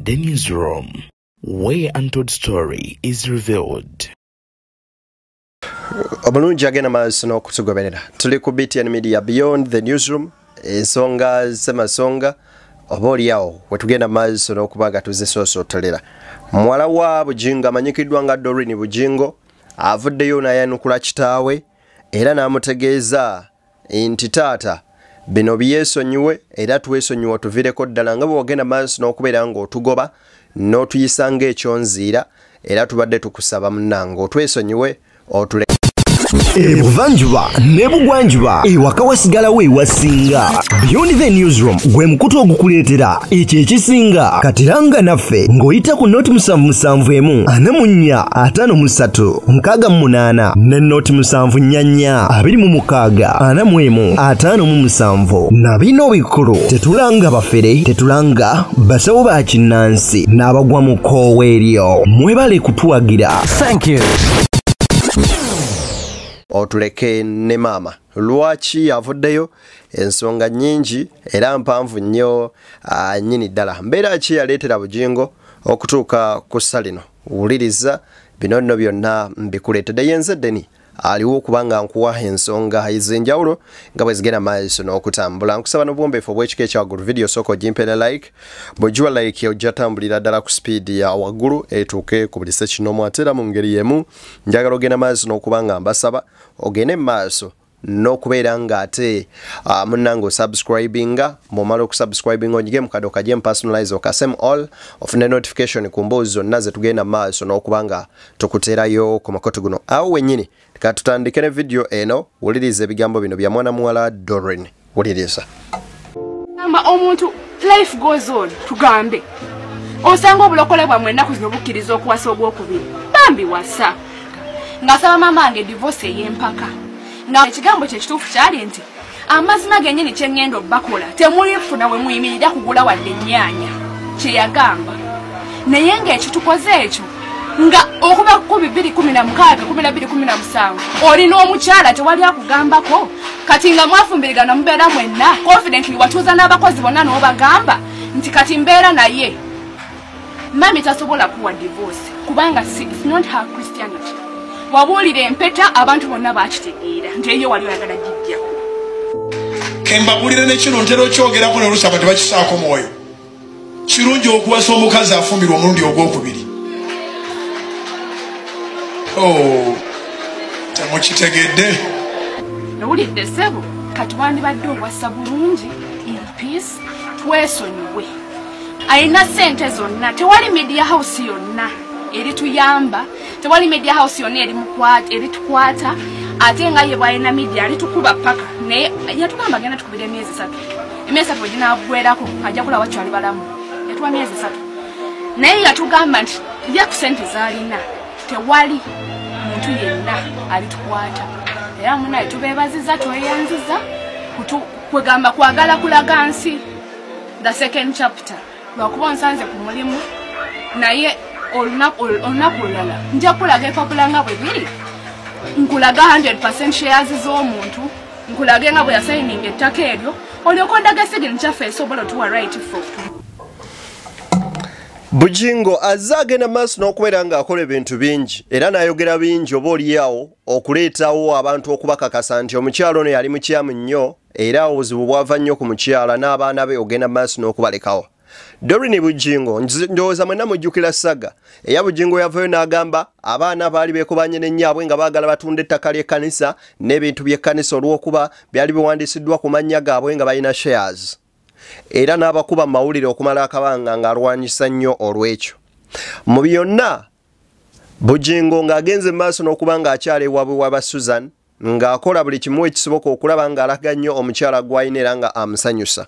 the Newsroom, where untold story is revealed. Omulungi agenda maaso n'okutugoberera, tuli ku BTN Media, Beyond the Newsroom, ensonga zemasonga oba oliawo wetugenda maaso n'okuba nga tuzisoosotolera. Muwala wa Bujingo amanyikiddwa nga Doreen Bujingo avuddeyo n'ayanukula kitaawe era n'amutegeeza nti taata bino byesonyiwe era twesonyiwe tuviireko ddala nga bwe wagenda maaso n'okubeera ng'otugoba n'otuyisa ng'ekyonziira, era tubadde tukusaba munnange otwesonyiwe otule. Ebuvanjuba nebugwanjuba ewaka wasigalawo ewasinga. Beyond the Newsroom gwe mukutu ogukuleetera ekyo ekisinga. Katiranga naffe ng'oyita ku 071 44 53 68 ne 074 26 41 57. Na bino bikulu tetulanga bafere, tetulanga basawo ba kinnansi n'abagwa mu kkoowe eryo. Mwebale kutuwagira. Thank you. Otuleke ne maama. Lwaki avuddeyo? Ensonga nnyingi era mpanvu nnyo nnyini ddala. Mbeera ki yaleetera Bujingo okutuuka ku ssa lino? Wuliriza bino nno byonna mbikuleetedde. Yenze Deni aliwo okubanga nkuwa ensonga ez'enjawulo nga bwe zigenda maaso n'okutambula. Nkusaba n'obuwombeefu obw'ekika ekyawaggulu, vidiyo sooka ogimpeera like. Bw'ogiwa like ojja tambulira ddala ku sipiidi ya waggulu etuuke ku buli ssekinomu. Ate era mu ngeri y'emu njagala ogenda maaso n'okuba nga mbasaba ogende mu maaso n'okubeera ng'ate munnange osubscribinga. Bw'omala okusubscribinga onyige mu kado kajje personalize okasem all ofune notification ku mboozi zonna ze tugenda mu maaso n'okuba nga tukuteerayo ku mukutu guno. Awo wennyini ka tutandike ne vidiyo eno. Wuliriza ebigambo bino bya mwana muwala Doreen. Wuliriza. Amba omuntu, life goes on. Tugambe osanga obulokole bwammwe ennaku zino bukkiriza okuwasa ogwokubiri, bambi wasa. Ng'asaba maama wange divorce ey'empaka, nga ekigambo kye kituufu kyali nti amazima gennyini kye ŋŋenda obbakola temulifuna we muyimirira kugula wadde ennyaanya, kye yagamba. Naye ng'ekitukoze ekyo nga okuva ku 2016, 2017 olina omukyala, tewali akugambako. Kati nga mwafumbirigana, mubeera mwenna confidently, watuuza n'abakozi bonna n'obagamba nti kati mbeera naye. Mami tasobola kuwa divorce kubanga it's not her Christianity. Wabuulira empeta, abantu bonna bakitegeera nti eyo wali oyagala gijjako. Kembabulire nekino ntera okyogerako noluusi abantu tebakisaako mwoyo. Kirungi okuwasa omukazi afumbirwa omulundi ogwokubiri. Oh, temukitegedde. Nowulidde ssebo, kati wandibadde owasa bulungi in peace, twesonyiwe. Alina ssente zonna, tewali media house yonna erituyamba, tewali media house yonna eritukwata. Ate nga ye bwalina media alitukuba paka, naye yatugamba agenda tukubira emyezi 3. Emyezi 3 bwe ginaggwerako ajja kulaba kyali balamu. Yatuwa myezi 3, naye yatugamba nti lya ku ssente z'alina, tewali muntu yenna alitukwata. Era munaye tubeebaziza, tweyanziza kwegamba kwagala kulaga nsi the second chapter. Lwakuba nsanze ku mulimu, naye olunaku olulala nja kulaga epapula nga bwe biri, nkulaga 100% shares z'omuntu, nkulage nga bwe yasayininga ettaka eryo, olyoka ondaga signature ffe esobola otuwa right for. Bujingo azze agenda maaso n'okubeera ng'akola ebintu bingi era n'ayogera bingi oba oliawo okuleetawo abantu okubakakasa nti omukyala ono yali mukyamu nnyo era obuzibu bwava nnyo ku mukyala n'abaana be ogenda maaso n'okubalekawo. Doreen Bujingo, ndowooza mwenna mujjukira saga eya Bujingo. Yavayo n'agamba abaana baali beekubanye n'ennyaabwe nga baagala batunda ettaka ly'ekkanisa n'ebintu by'ekkanisa olw'okuba byali biwandiisiddwa ku mannya gaabwe nga balina shares, era n'abakuba mu mawulire okumala akabanga ng'alwanyisa nnyo olw'ekyo. Mu byonna Bujingo ng'agenze mu maaso n'okuba ng'akyala ewaabwe waba Susan, ng'akola buli kimu ekisoboka okulaba ng'alaga nnyo omukyala gw'alina era nga amusanyusa.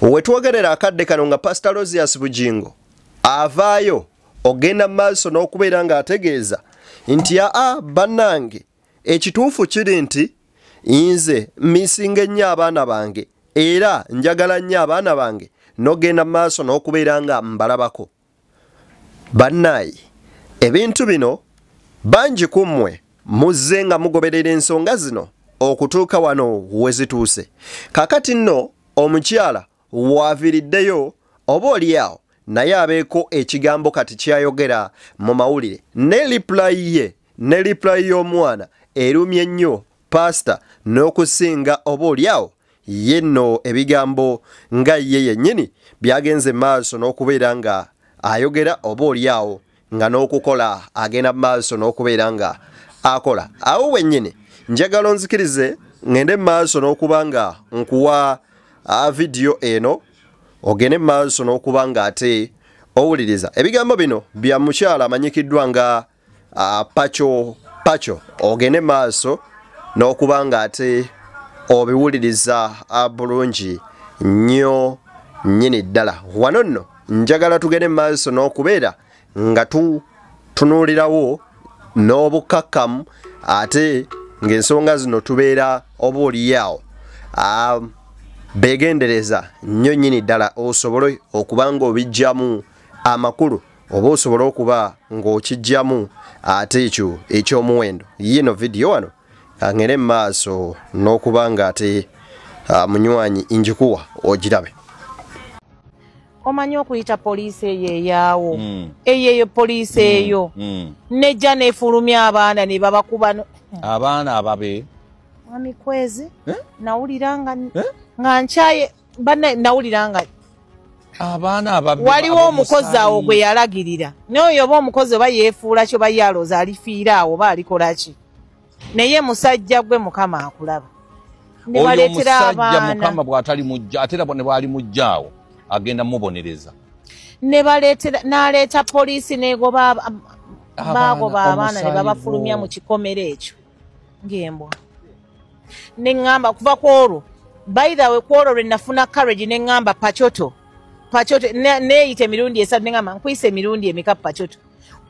Wetwogerera akadde kano nga Pastor Aloysius Bujingo avaayo ogenda mu maaso n'okubeera ng'ategeeza nti aa bannange, ekituufu kiri nti nze misinga ennyo abaana bange era njagala nnyo abaana bange n'ogenda mu maaso n'okubeera nga mbalabako. Bannaayi, ebintu bino bangi ku mmwe muzze nga mugoberera ensonga zino okutuuka wano we zituuse. Kaakati nno omukyala waaviiriddeyo oba oli awo. naye abeeko ekigambo kati kyayogera mu mawulire. Ne reply ye, ne reply y'omwana erumye nnyo pasita n'okusinga oba oliawo ye nno ebigambo nga ye yennyini byagenze maaso n'okubeera nga ayogera oba oliawo nga n'okukola agenda maaso n'okubeera nga akola. Awo wennyini njagala onzikirize ngende maaso n'okuba nga nkuwa vidiyo eno ogende maaso n'okuba nga ate owuliriza ebigambo bino bya mukyala amanyikiddwa nga Pacho Pacho, ogende maaso n'okuba nga ate obiwuliriza bulungi nnyo nnyini ddala. Wano nno njagala tugende maaso n'okubeera nga tutunuulirawo n'obukkakkamu ate ng'ensonga zino tubeera oba oliawo beegendereza nnyo nnyini ddala osobole okuba ng'obiggyamu amakulu oba osobole okuba ng'okiggyamu ate ekyo eky'omuwendo. Yino vidiyo wano kangere maaso n'okuba nga ate munywanyi njikuwa ogirabe. Omanyi okuyita poliisi eyo eyaawo, eyo poliisi eyo nejja nefulumya abaana ne babakuba abaana ababe. Mwami Kwezi, nawulira nga nkyaye banne, nawulira nga abaana ababe waliwo omukozi awo gwe yalagirira, naye oyo oba omukozi oba yeefuula ki oba yalooza alifiira awo oba alikola ki, naye musajja gwe Mukama akulaba. Ne baleetera abaana, Mukama bw'atali mujja ate era ne bw'ali mujja awo agenda mubonereza. Ne baleetera, n'aleeta poliisi n'egoba baagoba abaana ne babafulumya mu kikomero ekyo ng'embwa. Ne ŋŋamba kuva ku olwo, by the way, ku olwo lwe nafuna courage ne ŋŋamba Pachoto, Pachoto neeyita emirundi esatu ne ŋŋamba nkuyisa emirundi emeka Pachoto.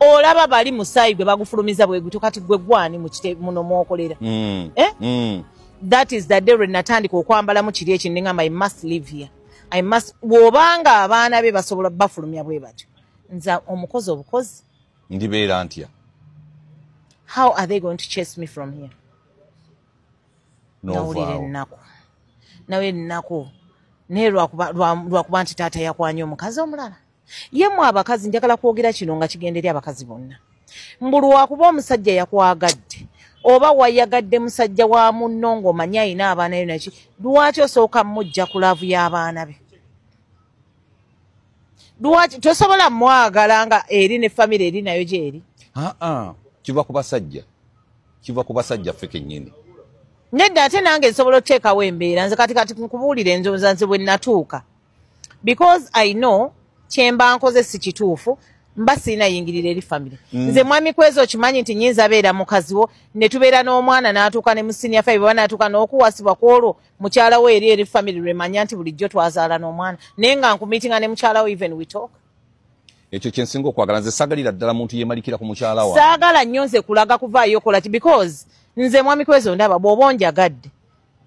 Olaba bali musaayi gwe bagufulumiza bwe gutyo, kati gwe gwani muno mwokolera. That is the day lwe natandika okwambalamu kiri eki ne ŋŋamba I must live here. I must, bw'obanga abaana be basobola bafulumya bwe batyo, nze omukozi obukozi ndibeera ntya? How are they going to chase me from here? Nawulira ennaku, nawe ennaku naye lwakuba nti taata yakwanya omukazi omulala. Ye mmwe abakazi njagala kwogera kino nga kigenda eri abakazi bonna, mbu lwakuba omusajja yakwagadde oba wayagadde musajja wa munno ng'omanyi ayina abaana be naki, lwaki osooka mujja ku laavu y'abaana be? Lwaki tosobola mwagala nga eri ne famire eri nayo gyeri? Kiva ku basajja, kiva ku basajja ffe kennyini. Nedda ate nange nsobola okuteekawo embeera nze kati nkubuulire enzonza nze bwe natuuka, because I know kyemba nkoze si kituufu, mba sirina yingirira eri famire. Nze Mwami Kwezi okimanyi nti nnyinza beera mukazi wo ne tubeera n'omwana n'atuuka ne mu senior 5 oba n'atuuka n'okuwasibwa ku olwo mukyala we eri eri famire lwemanya nti bulijjo twazaala n'omwana, naye nga nkumiitinga ne mukyala we, even we talk. Ekyo kye nsinga okwagala nze saagalira ddala muntu yeemalikira ku mukyala wange. Saagala nnyo nze kulaga kuvaayo okola ki, because nze Mwami Kwezi ondaba bw'oba onjagadde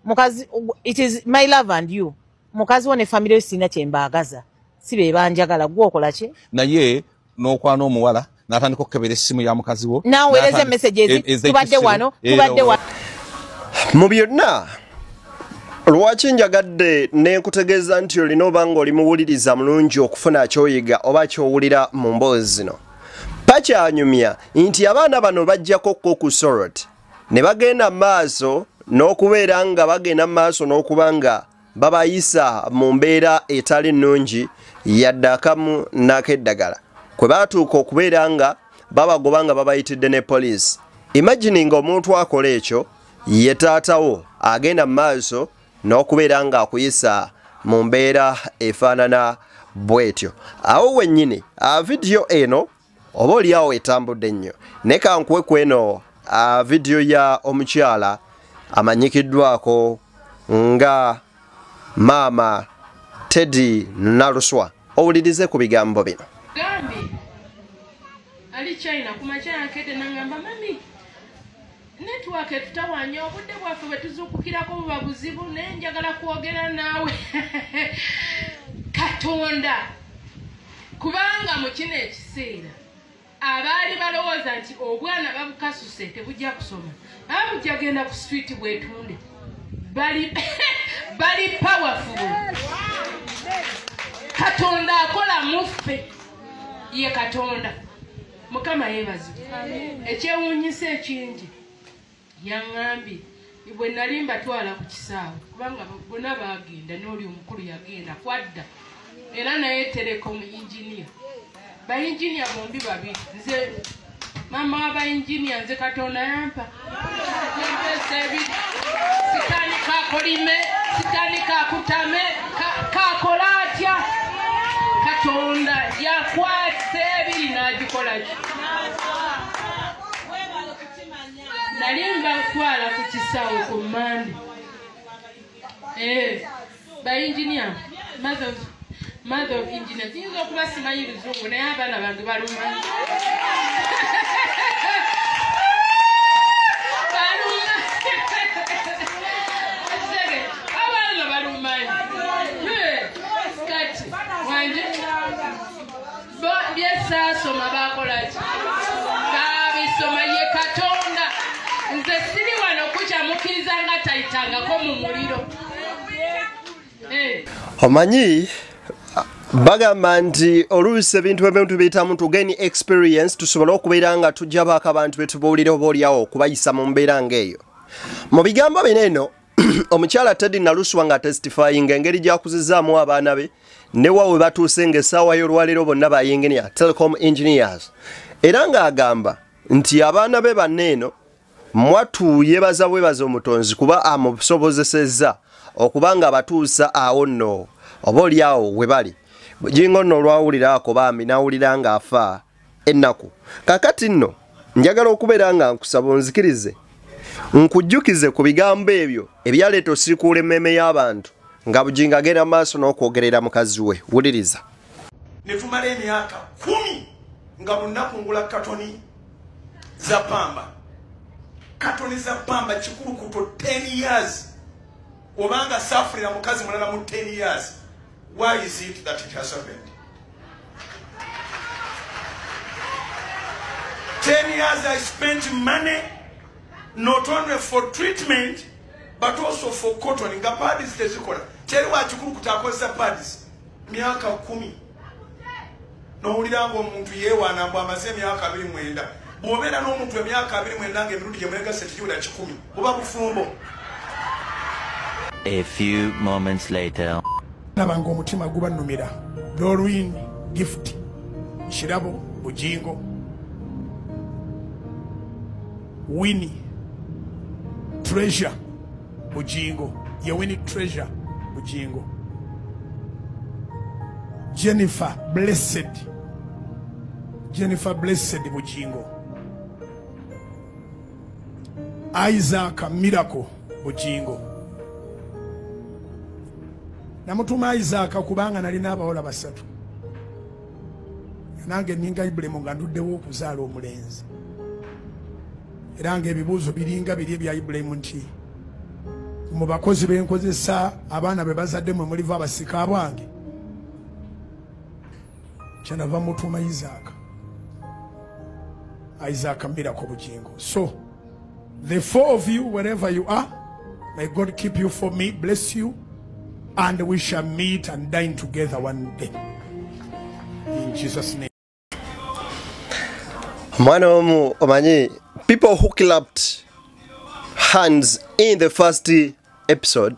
mukazi, it is my love and you, mukazi wo ne famire yo sirina kye mbaagaza, si be banjagala, gwe okola ki? Naye n'okwana omuwala n'atandika okukebera essimu ya mukazi wo, n'aweereza messages, tubadde wano, tubadde wano. Mu byonna lwaki njagadde ne nkutegeeza nti olina oba ng'oli muwuliriza mulungi okufuna kyoyiga oba ky'owulira mu mboozi zino. Pakyanyumya nti abaana bano bajjako ko ku Sorot ne bagenda maaso n'okubeera nga bagenda maaso n'okuba nga babayisa mu mbeera etali nnungi yadde akamu n'akeddagala kwe baatuuka okubeera nga babagoba nga babayitidde ne poliisi. Imagine ng'omuntu akola ekyo ye taatawo agenda mu maaso n'okubeera nga akuyisa mu mbeera efaanana bw'etyo. Awo wennyini vidiyo eno oba oliawo etambudde nnyo, naye kankuwe ku eno vidiyo ya omukyala amanyikiddwako nga Maama Teddy Naluswa, owulirize ku bigambo bino. Gambi ali China kumakya akedde nangamba mami network etutawanya obudde bwaffe bwe tuzuukukirako buba buzibu, naye njagala kwogera naawe. Katonda, kubanga mu kino ekiseera abaali balowooza nti obwana babukasuse tebujja kusoma, bujja genda ku street bwetunde, bali powerful. Katonda akola muffe ye Katonda. Mukama yeebazibwe. Ekyewuunyisa ekingi yaŋŋambye bwe nali mbatwala ku kisaawe, kubanga bonna baagenda n'oli omukulu yagenda kwadda, era naye telecom engineer. Ba engineer bombi babiri. Nze mama wa ba engineer, nze Katonda yampa ebiri. Sitaani kakolime, sitaani kakutame, kakola atya? Katonda yakwata ebiri n'agikola ki? Nali mbatwala ku kisaawe ku Mmande. Ba engineer, mother of engineer. Kiyinza okuba simanyi Luzungu naye abaana bange balumanyi. Abaana balumanyi. Kati wanje byesaasoma bakola ki? Baabisoma ye Katonda. Nze siri wano kukyamukiriza nga tayitangako mu muliro. Omanyi bagamba nti oluusi ebintu ebimu tubiyitamu to gain experience, tusobole okubeera nga tujja baako abantu betubuulira oba oliawo okubayisa mu mbeera ng'eyo. Mu bigambo bino eno omukyala Teddy Naluswa nga testifying engeri gy'akuzizaamu abaana be ne wa we batuuse ng'essaawa y'olwaleero bonna ba engineer, telecom engineers. Era ng'agamba nti abaana be banna eno mwatu yebaza bwebaza omutonzi kuba amusobozesezza okuba nga batuusa awo nno oba oliawo we bali. Bujingo nno olwawulira ako bambi n'awulira ng'afa ennaku. Kaakati nno njagala okubeera nga nkusaba onzikirize nkujjukize ku bigambo ebyo ebyaleeta osirikuula emmeeme y'abantu nga Bujingo agenda mu maaso n'okwogerera mukazi we. Wuliriza. Ne tumala emyaka 10 nga lunaku ngula katoni za pamba. Katoni za pamba kikulukuto 10 years. Obanga safurira mukazi mulala mu 10 years. Why is it that it has happened? 10 years I spent money not only for treatment but also for cotton. Nga pads tezikola. Teri wa kikulukuto akozesa pads myaka 10. N'owulira ng'omuntu yeewaana mbu amaze emyaka 29. Bw'obeera n'omuntu emyaka 29 ng'emirundi gye mwegase tegiwera 100, buba bufumbo. A few moments later. Nabanga omutima guba nnumira. Doreen Gift Kirabo Bujingo Winnie Treasure Bujingo, ye Winnie Treasure Bujingo, Jennifer Blessed, Jennifer Blessed Bujingo, Isaac Miracle Bujingo. Namutuma Isaac kubanga nalina abawala basatu. Nange ninga Ibrahim nga nduddewo okuzaala omulenzi. Era ng'ebibuuzo biringa biri ebya Ibrahim nti mu bakozi benkozesa abaana be bazadde mwe muliva abasika bwange. Kyanava mutuma Isaac. Isaac Miracle Bujingo. So the four of you, wherever you are, may God keep you for me, bless you, and we shall meet and dine together one day. In Jesus' name. Mwana omu omanyi, people who clapped hands in the first episode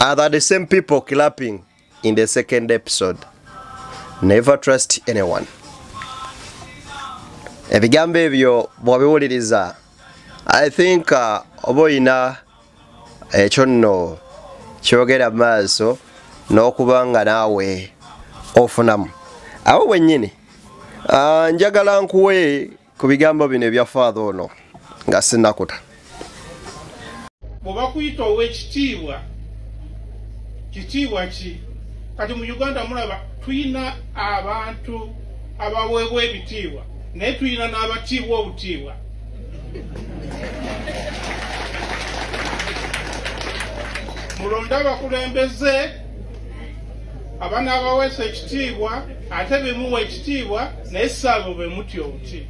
are the same people clapping in the second episode. Never trust anyone. Ebigambo ebyo bw'obiwuliriza, I think oba oyina ekyo nno kyogera maaso n'okuba nga naawe ofunamu. Awo wennyini njagala nkuwe ku bigambo bino ebya Father ono nga sinnakuta. Bw'oba kuyita ow'ekitiibwa, kitiibwa ki? Kati mu Uganda mulaba tulina abantu abaweebwa ebitiibwa, naye tulina n'abatiibwa obutiibwa. Mulonde abakulembeze abanaabaweesa ekitiibwa, ate bemuwa ekitiibwa, naye si abo be mutya obuti.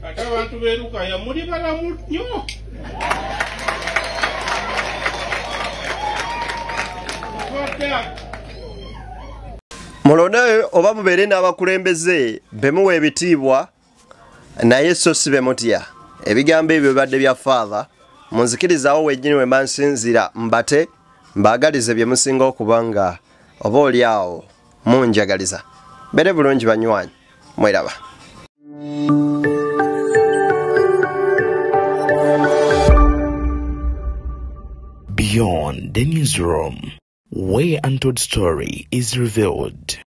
Ate abantu b'e Lukaya muli balamu nnyo. Mulonde oba mubeere n'abakulembeze bemuwa ebitiibwa naye so si be mutya. Ebigambo ebyo bibadde bya Father. Munzikirizaawo wennyini we mba nsinziira mbate mbaagalize bye musinga okuba nga oba oli awo munjagaliza. Mbeere bulungi banywanyi, mweraba. Beyond the Newsroom, where untold story is revealed.